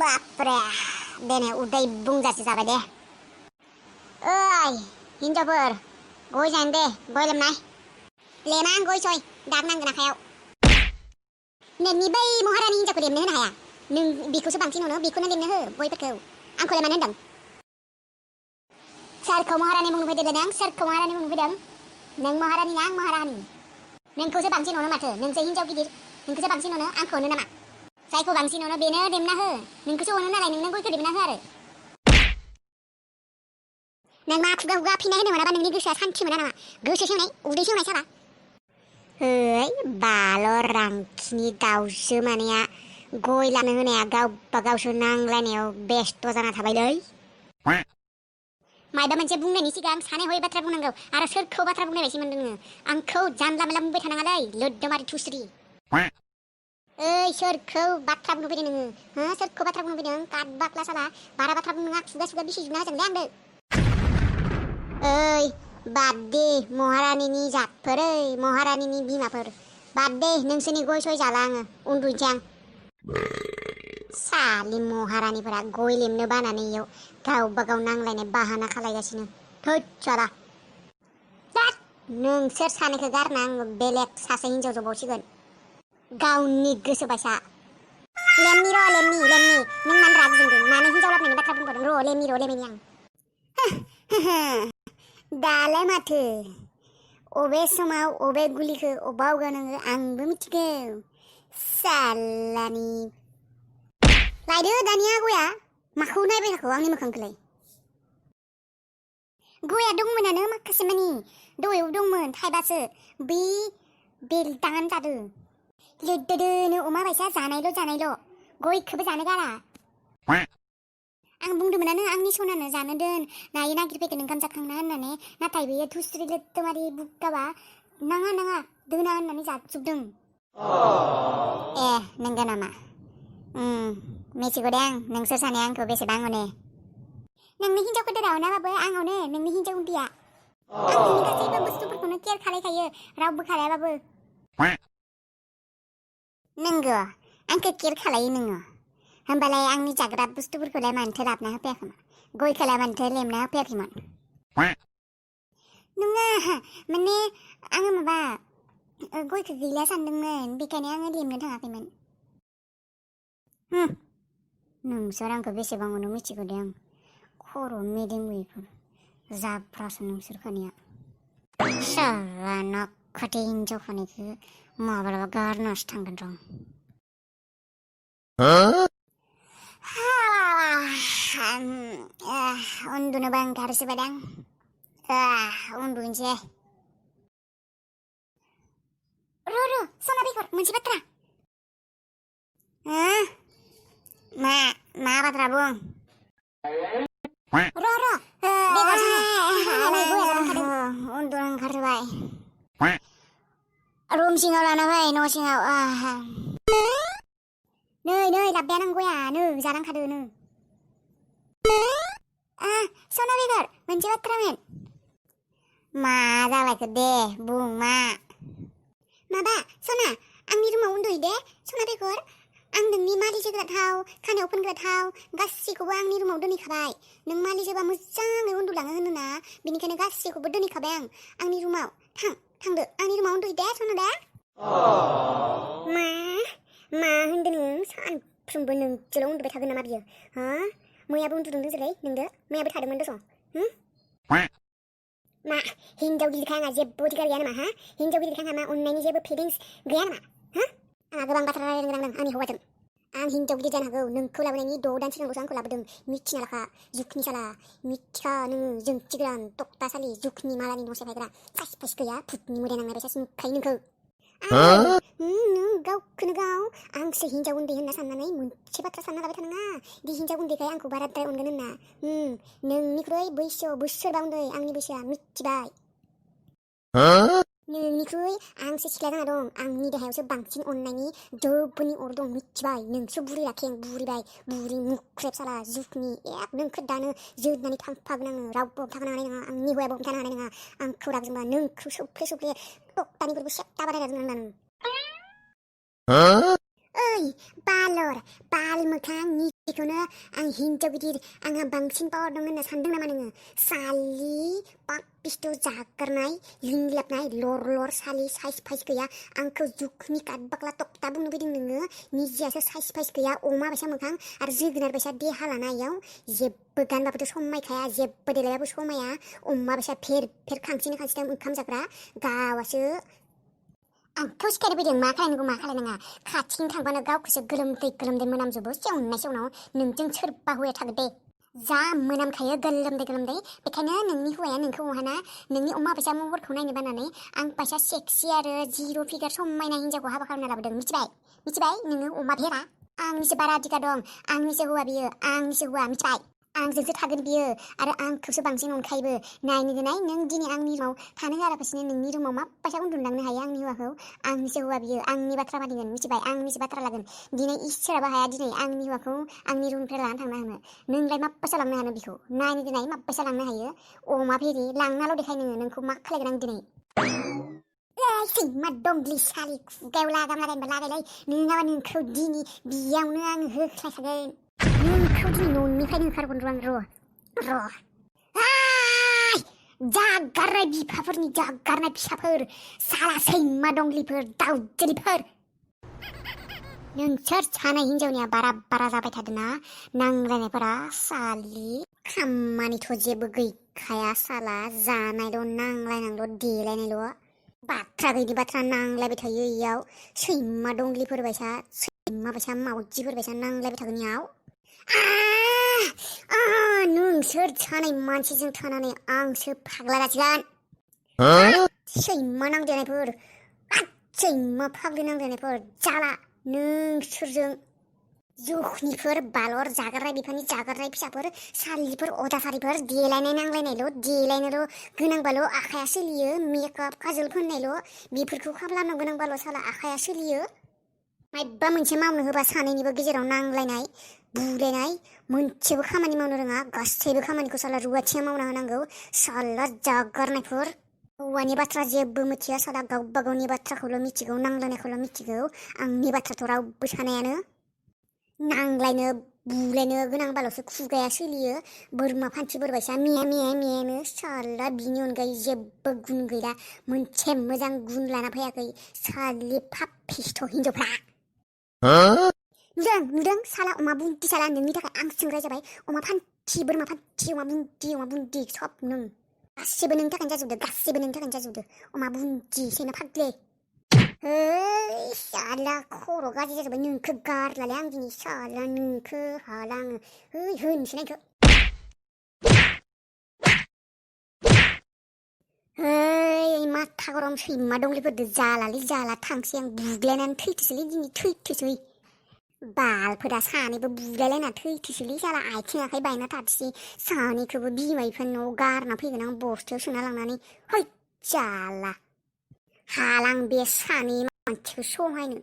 बापरे देनै उदै बुंजासे जाबाय दे। ओइ हिनजावफोर गय जानो दे गय लेमनाय लेमा गय सय दागनांगोन आखायाव। नोंनि बै महारानि हिनजावखौ लेमनो होनो हाया नों बिखौसो बांसिन अनो बिखौनो लेमनो हो गयफोरखौ आंखौलाय मानो होनदों? सोरखौ महारानि बुंनो फैदों नों सोरखौ महारानि बुंनो फैदों? नों महारानि ना आं महारानि? नोंखौसो बांसिन अनो माथो नोंसो हिनजाव गिदिर नोंखौसो बांसिन अनो आंखौ अनो नामा? जायखौ बांसिन अनो बेनो लेमना हो नोंखौसो अनो नालाय नोंनो गयखौ लेमना हो आरो। नों मा खुगा खुगा फिनाय होनो मोनाबा नोंनि गोसोआ सान्थि मोना नामा? गोसो सेवनाय उदै सेवनाय साबा। ओइ बाल' रांखिनि दाउसो मानैया गय लानो होनाया गावबा गावसो नांलायनायाव बेस्थ' जाना थाबायलै। मायबा मोनसे बुंनायनि सिगां सानै हयै बाथ्रा बुंनांगौ आरो सोरखौ बाथ्रा बुंनाय बायदि मोनदों नोङो? आंखौ जानला मोनला बुंबाय थानाङालै लोद्दोमारि थुस्रि। ओइ सोरखौ बाथ्रा बुंनो फैदों नोङो? हो सोरखौ बाथ्रा बुंनो फैदों? काट बाख्ला साला बारा बाथ्रा बुंनो खुगा खुगा बिसिजोबना होजों दे आंनो। ओइ बाद दे महारानिनि जातफोर ओइ महारानिनि बिमाफोर बाद दे नोंसोरनि गय सय जाला आङो उन्दुनोसै आं। सालि महारानिफोरा गय लेमनो बानानै इयाव गावबा गाव नांलायनाय बाहाना खालायगासिनो थोद साला। नोंसोर सानैखौ गारना आं बेलेग सासे हिनजाव जबावसिगोन गावनि गोसो बायसा। लेमनि र' लेमनि नों मानो रागा जोंदों? मानो हिनजाव लाबोनायनि बाथ्रा बुंबावदों? र' लेमनि आं। दालाय माथो अबे समाव अबे गुलिखौ अबाव गानांगो आंबो मिथिगौ सालानि। लायदो दानिया गया माखौ नायबाय थाखो आंनि मोखांखौलाय? गया दंमोनानो माखासे मानि दहायाव दंमोन थाइबासो बे बेलदाङानो जादो लोददोनो अमा बायसा जानायल' गयखौबो जानो गारा। आं बुंदोंमोनानो आंनि सनानो जानो दोन नायै नागिरफैगोन ओंखाम जाखांना होननानै नाथाय बेयो थुस्रि लोद्दोमारि बुगाबा नाङा दोना होननानै जाजोबदों। ए नंगौ नामा? मिथिगौ दे आं नोंसोर सानैया आंखौ बेसेबां अनो। नोंनि हिनजावखौ दोरा अनाबाबो आं अनो नोंनि हिनजाव उन्दैया। आं नोंनि गासैबो बुस्थुफोरखौनो केयार खालायखायो रावबो खालायाबाबो। नंगौ आंखौ केयार खालायो नोङो? होमबालाय आंनि जाग्रा बुस्थुफोरखौलाय मानोथो लाबोना होफैयाखैमोन? गयखौलाय मानोथो लेमना होफैयाखैमोन? नङा माने आङो माबा गयखौ गैला सानदोंमोन बेखायनो आङो लेमनो थाङाखैमोन। नोंसोर आंखौ बेसेबां अनो मिथिगौ दे आं। खर' मेदेमगैफोर जाब्रासो नोंसोर खानिया। साला नख'थि हिनजावखानिखौ माब्लाबा गारनासो थांगोन र'। उन्दुनोबो ओंखारसोबायदां उन्दुनोसै। र' सना बेगर मोनसे बाथ्रा। मा बाथ्रा बुं? उन्दुनो ओंखारबाय रुम सिङाव लाना फै न' सिङाव। नै लाबबायानो आं गया नै जानांखादो नो। सना बेगर मोनसे बाथ्रामोन। मा जालायखो दे बुं मा? माबा सना आंनि रुमाव उन्दुयो दे सना बेगर। आं नोंनि मालि जोग्रा थाव खानायाव फोनग्रा थाव गासैखौबो आंनि रुमाव दोनहैखाबाय। नों मालि जोबा मोजाङै उन्दुलाङो होनोना बेनिखायनो गासैखौबो दोनहैखाबाय आं आंनि रुमाव। थांदो आंनि रुमाव उन्दुयो दे सना दे। मा होनदों नों? सानफ्रोमबो नोंजोंल' उन्दुबाय थागोन नामा बियो? मैयाबो उन्दुदों नोंजोंलाय नोंदो मैयाबो थादोंमोन दस'। मा हिनजाव गिदिरखाय आंहा जेबो अधिकार गैया नामा? हिनजाव गिदिरखाय आंहा मा अननायनि जेबो फिलिंस गैया नामा? आंहा गोबां बाथ्रा रायलायनो गोनां दं आंनि हौवाजों। आं हिनजाव गिदिर जानो हागौ नोंखौ लाबोनायनि 6 दान सिगांल'सो आंखौ लाबोदों मिथिना लाखा जुखनि साला मिथिखा नोङो जोंथि गोरान तक्तासालि जुखनि मालानि न' सेफायग्रा फाइस गैया भुतनि मोदाय नांनाय बायसासो नुखायो नोंखौ। नों गावखौनो गाव आंसो हिनजाव उन्दै होनना साननानै मोनसे बाथ्रा सानना लाबाय थानाङा दि हिनजाव उन्दैखाय आंखौ बाराद्राय अनगोन होनना। नोंनिख्रुइ बैसोआव बोसोरबा उन्दै आंनि बैसोआ मिथिबाय। नोंनिख्रुइ आंसो सिख्ला जाना दं आंनि देहायावसो बांसिन अननायनि जोबोनि अर दं मिथिबाय। नोंसो बुरि राखें बुरिबाय बुरि मुख्रेब साला जुखनि नोंखौ दानो जोदनानै थांफागोन आङो रावबो हमथानो हानाय नङा आंनि हौवायाबो हमथानो हानाय नङा। आंखौ रागजोंबा नोंखौ सौफ्ले तक्तानिफोरबो सेबथा बानायना दोनगोन आं। ओइ बाल मोखां बेखौनो आं हिनजाव गिदिर आंहा बांसिन पावार दं होनना सानदों नामा नोङो सालि पापिस्थ' जागारनाय लिंलाबनाय लर लर सालि साइस फाइस गैया आंखौ जुखनि काट बाक्ला तक्ता बुंनो फैदों नोङो निजियासो साइस फाइस गैया अमा बायसा मोखां आरो जोगोनार बायसा देहा लानायाव जेबो गानबाबोथ' समायखाया जेबो देलायबाबो समाया अमा बायसा फेर फेर खांसिनो खांसिनो ओंखाम जाग्रा गावासो आंखौ सिखायनो फैदों मा खालायनांगौ मा खालायनाङा खाथिनि थांबानो गावखौसो गोलोमदै मोनामजोबो सेवनाय सेवनाव नोंजों सोरबा हौवाया थागोन दे जा मोनामखायो गोलोमदै बेखायनो नोंनि हौवाया नोंखौ अहाना नोंनि अमा बायसा महरखौ नायनो बानानै आं बायसा सेक्सि आरो जिर' फिगार समायना हिनजावखौ हाबा खालामना लाबोदों मिथिबाय नोङो अमा भेरा आंनिसो बारा अधिकार दं आंनिसो हौवा बियो आंनिसो हौवा मिथिबाय आंजोंसो थागोन बियो आरो आंखौसो बांसिन अनखायोबो नायनो देनाय नों दिनै आंनि रुमाव थानो होआलाबासिनो नोंनि रुमाव माबायसा उन्दुलांनो हायो आंनि हौवाखौ आंनिसो हौवा बियो आंनि बाथ्रा मानिगोन मिथिबाय आंनिसो बाथ्रा लागोन दिनै इसोराबो हाया दिनै आंनि हौवाखौ आंनि रुमनिफ्राय लानानै थांनो हानो नोंलाय माबायसा लांनो हानो बिखौ नायनो देनाय माबायसा लांनो हायो अमा भेरि लांनाल' देखाय नोंखौ मा खालायगोन आं दिनै सैमा दंग्लि सालि खुगायाव लागाम लागायनोबा लागायलाय नङाबा नोंखौ दिनै बियावनो आङो होख्लायखागोन नोंखौ दिनै न'निफ्रायनो ओंखारगोन र' जागारनाय बिफाफोरनि जागारनाय फिसाफोर साला सैमा दंग्लिफोर दाउजेलिफोर नोंसोर सानै हिनजावनिया बारा जाबाय थादोंना नांलायनायफोरा सालि खामानिथ' जेबो गैखाया साला जानायल' नांलायनायल' देलायनायल' बाथ्रा गैयि बाथ्रा नांलायबाय थायो इयाव सैमा दंग्लिफोर बायसा सैमा बायसा मावजिफोर बायसा नांलायबाय थागोन इयाव नोंसोर सानै मानसिजों थानानै आंसो फाग्ला जासिगोन सैमा नांदेनायफोर सैमा फाग्लि नांदेनायफोर जाला नोंसोरजों जुखनिफोर बालर जागारनाय बिफानि जागारनाय फिसाफोर सालिफोर अदासारिफोर देलायनाय नांलायनायल' देलायनोल' गोनांबाल' आखाया सोलियो मेकआप काजल फोननायल' बेफोरखौ खालामनो गोनांबाल' साला आखाया सोलियो मायबा मोनसे मावनो होबा सानैनिबो गेजेराव नांलायनाय बुलायनाय मोनसेबो खामानि मावनो रोङा गासैबो खामानिखौ साला रुवाथिया मावना होनांगौ साला जागारनायफोर हौवानि बाथ्रा जेबो मिथिया साला गावबा गावनि बाथ्राखौल' मिथिगौ नांलायनायखौल' मिथिगौ आंनि बाथ्राथ' रावबो सानायानो नांलायनो बुलायनो गोनांबाल'सो खुगाया सोलियो बोरमा फान्थिफोर बायसा मियानो साला बिनि अनगायै जेबो गुन गैला मोनसे मोजां गुन लाना फैयाखै सालि पापिस्थ' हिनजावफ्रा नुदों साला अमा बुन्दी साला नोंनि थाखाय आं सोंग्रा जाबाय अमा फान्थि बोरमा फान्थि अमा बुन्दी सब नों गासिबो नोंनि थाखायनो जाजोबदो अमा बुन्दी सैमा फाग्लि साला खर' गाज्रि जाजोब्बाय नोंखौ गारलालै आं दिनै साला नोंखौ हाला आङो होनोसै नायखौ माथा गरम सैमा दंग्लिफोरदो जाला थांसै आं बुग्लायनानै थैथोसैलै दिनै थैथोसै बालफोरा सानैबो बुलायलायना थैथोसैलै साला आथिं आखाइ बायना थाथोसै सानैखौबो बिमा बिफानि न'आव गारना फैगोन आं बस्थायाव सोना लांनानै है जाला हालां बे सानै मानसिखौ सहायनो